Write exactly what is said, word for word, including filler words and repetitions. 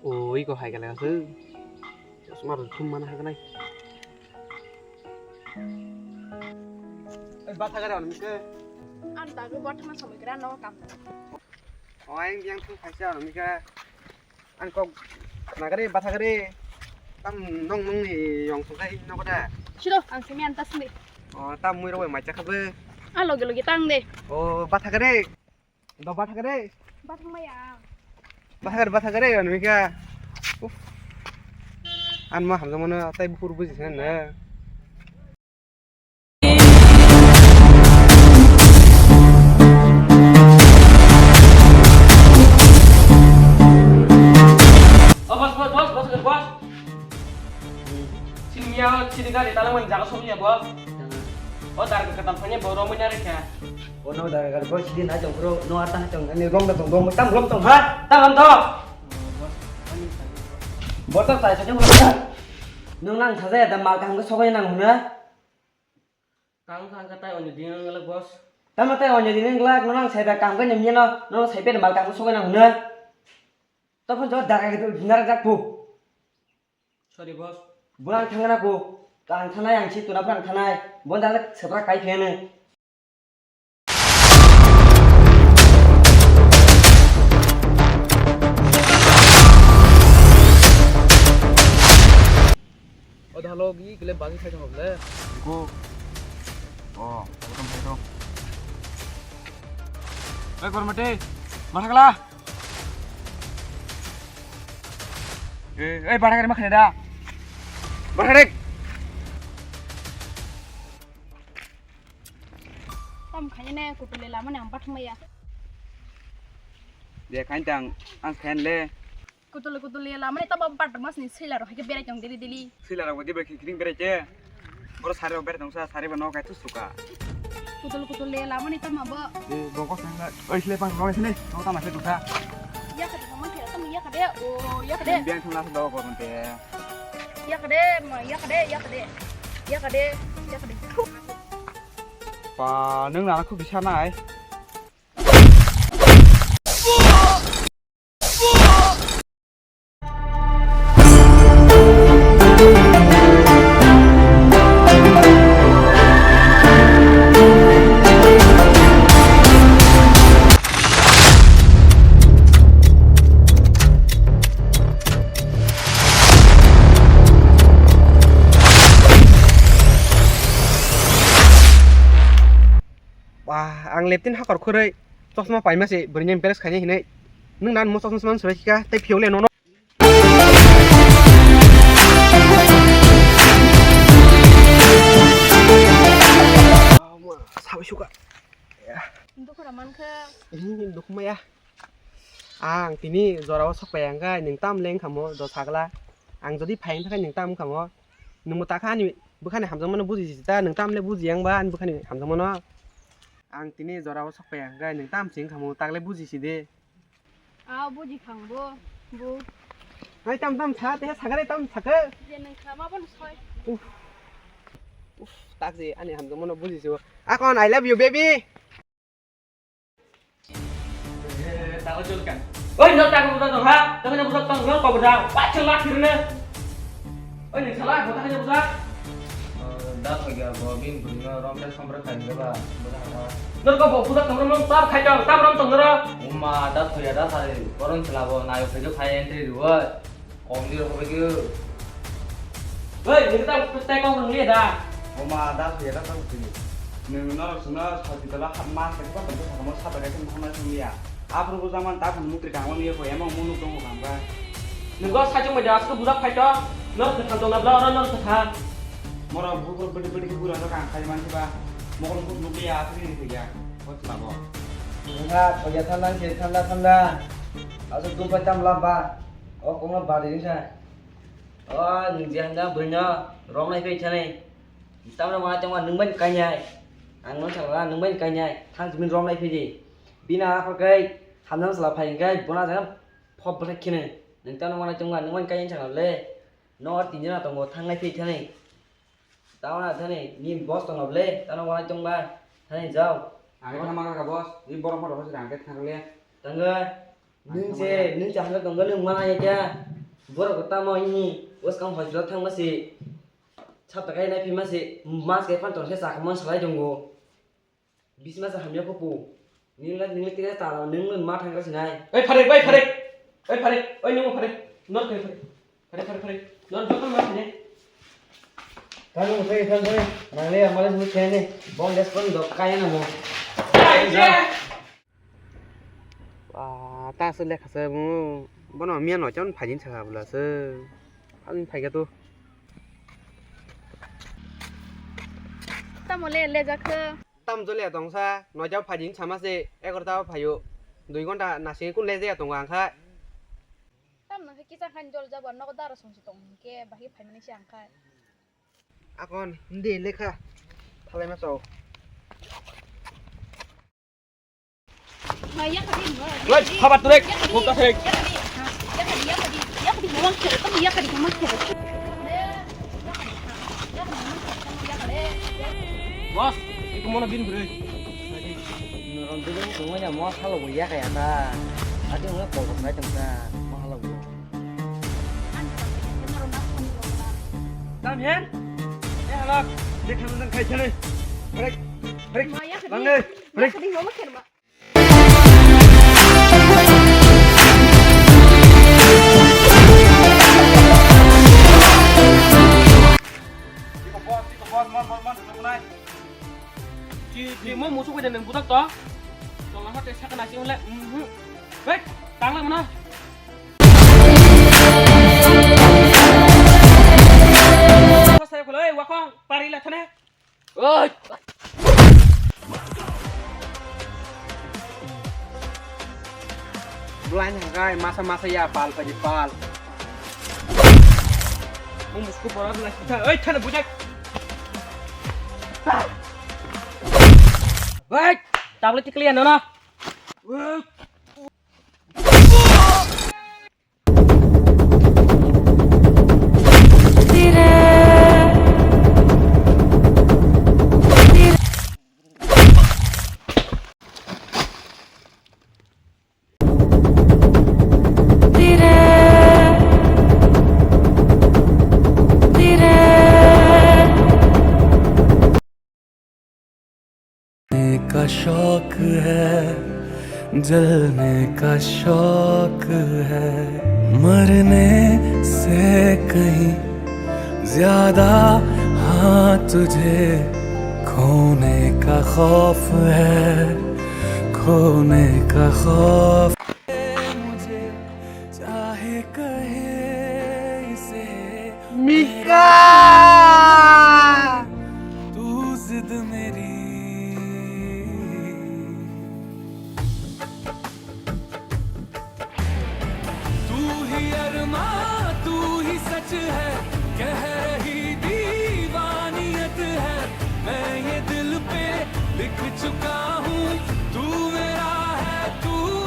Oi, ko hai gala se. Chosma rok thum mana hai nai. Oi, batha gare on ke. An dagu botma samui gra no kam. Oi, yang thum khaisa on ke. Ang kok nagari, bathagari. Tam nong nong ni yong sung khai no kota. Siro, ang simi antas ni. Oh, tam mui roi mai chakha be. Ah, loge loge tang de. Oh, bathagari. Do bathagari. Bathang maya. Bathagari, bathagari, anu ka. Uf. An ma hamjamano tai bukur buji sana na. Oh, boss, boss, boss, boss, boss. Sini miya, sini gari, talang man jaga sobi ya, boss. Oh, dar ke ketam phanya, bawa romai nare kya? Oh, no, dar ke, boss, sini na jong, bro, no, ata jong, ani rom da jong, rom, tam rom tong, ha? Tam rom to. Botol tai saja mo. Nung nang saja ya, da mal kaham ke sobai nang huna. Kang kang katai onyo ding ang lak boss. Tamo tai onyo ding ang lak, nung nang sai da kaham ke nyam nyano, nung sai pe mal kaham ke sobai nang huna. Tokon jo daga ke tu dinar jak pu. Sorry boss. Bulang thangna ku, kang thanai ang si tuna bulang thanai, bon da sebra kai phene. O da lo gi kle bagi khai jong le. Go. Oh, welcome khai jong. Ei gormate, mathakla. Eh, eh, bathagari makhane da. Bathagari. Tam khane ne kutule lamani ang bathang maya. De khain tang ang khain le. Kutule kutule lamani tamo bathang mas ni sila ro hake berai tong dili dili. Sila ro di bai khiring berai che. Boro sari ro berai tong sa sari ba no kai tu suka. Kutule kutule lamani tamo bo. De boko sanga oi sile pang ro sini. No tamo se tu sa. Ya ka tamo khe tamo ya ka de o ya ka de. Biang thang la do ko te. Yakade, ma, yakade, yakade. Yakade, yakade. Pa, nung nana khu bisa nai. Wah, ang leptin hakor khurui chosma paima se bwrwini impress khainai hinui. Nwng nan mo chosma sman sbai khika tei phiyok le nono. Sabai suka. Dukura mankha. Dukuma ya. Ang tini jorao sok pai ang khe nwng tam le wngkha mo do sagla. Ang jodi phai wngkha khe nwng tam wngkha mo. Nwng bo takha ani bwkhani hamjakmano buji si ta, nwng tam le buji yang ba ani bwkhani hamjakmano. Ang tini jorao sok pai ang khe nwng tam se wngkha mo, tak le buji si de. A buji khang bo, bo. Ai tam tam sa, te sagare tam sakhe. Je nwng kha ma bono soi. Uf. Uf, tak je ani hamjakmano buji si bo. Akon, I love you, baby. Oi, no tak budak dong ha. Tengah budak tong, no kau budak. Wacil lah kirne. Oi, ni salah, budak aja budak. Da thoya bo bin bring rom te sombra khai ba. Nor ko budak tong rom tab khai tong, tab rom tong nor. Uma da thoya da sari. Koron sela bo nayo khai khai entry riwa. Komdi rok bai khe. Oi, nini ta tai kok nung liya da. Oma da suya da tang sini. Nung norok sungna hospital o hap ma khe ba tong thangma sa da khe thangma sung liya. Aphuru bo jaman ta thang mukri kangma niya ko emang munuk dong kang ba. Nung go sa chung bai da asko bujak phai to. Nor khe thang tong na bla oro nor khe thang. Moro bhur bhur bidi bidi khe bura kang khai man ba. Mokol mukri nuk liya aphuru ni khe ya. Hot labo. Nungha thoya thanda se thanda thanda. Asuk dum pai tam lamba. O kongno bari ringsa. O nung je handa bwrwino romnai phai thanai. Tamno ma tongma nung bai kainai. Ang no sakla nung bai kainai. Thang jimin romnai phai di. Bina akhor kai hamjang sala phai kai bona jang phop bwthai khene. Nung tamno ma tongma nung bai kainai sakla le. No tin jana tongo thangnai phai thanai. Tamna thani ni boss tongna ble, tamna wanai tongba thani jao. Ang khe thangma kha boss, ni borok photo hosi rang khe thang le. Tangoi. Nung se, nung se hamjak tongo, nung mana ya kya? Borok tamo ini, bwskang hospital thangma se, sab takai nai phima se, mas kai phan tong se chakmon salai tongo. Bisma sa hamya ko pu. Nung la, nung tira tala, nung ma thang ka sinai. Oi, Pharik, oi, Pharik. Oi, Pharik, oi, nung Pharik. Nor kai Pharik. Pharik, Pharik, Pharik. Nor bakal ma sini. Thang, thang, thang, thang. Nang le amale bu thene. Bong des pon dok kaya na mo. Ai, je. Wah, ta se lekha se mu. Bono miya no chon phajin sa bula se. Phajin phai ga tu. Tamo le, le jakhe. Tam jole tong sa, no jao phajin sama se, egarota o phaio. Dui ghonta nasi kun le je tong ang kha. Tam nang kisa khan jol jabo nogo daro song si tong ke, bahi phai mani si ang kha. Akon, hindi lekha. Thalai ma chao. Woi, habar turek, buka turek. Boss, itu mana bin bro? Norong dulu tunggu nya mau kalau ya kayak ta. Ada orang kok naik tengah, mau kalau. Tam hen? Eh, halak. Dia kan nang kai chale. Break. Break. Lang deh. Break. Tiko boss, tiko boss, mon, mon, mon, tiko nai. Chi, chi, mo musu ko jane budak to. Tong ha te sakna si ule. Mhm. Wait, tang la mana? Ko sai ko le, wa ko, pari la thane. Oi! Blind hangkai, masa masa ya pal paji pal. Mung musku borat na kita. Oi, thana bujak. Oi, tablet tikli ya nono. का शौक है, जलने का शौक है, मरने से कहीं ज्यादा, हाँ, तुझे खोने का खौफ है, खोने का खौफ। मुझे चाहे कहे इसे Mika! तू जिद मेरी। तू ही अरमा, तू ही सच है, कह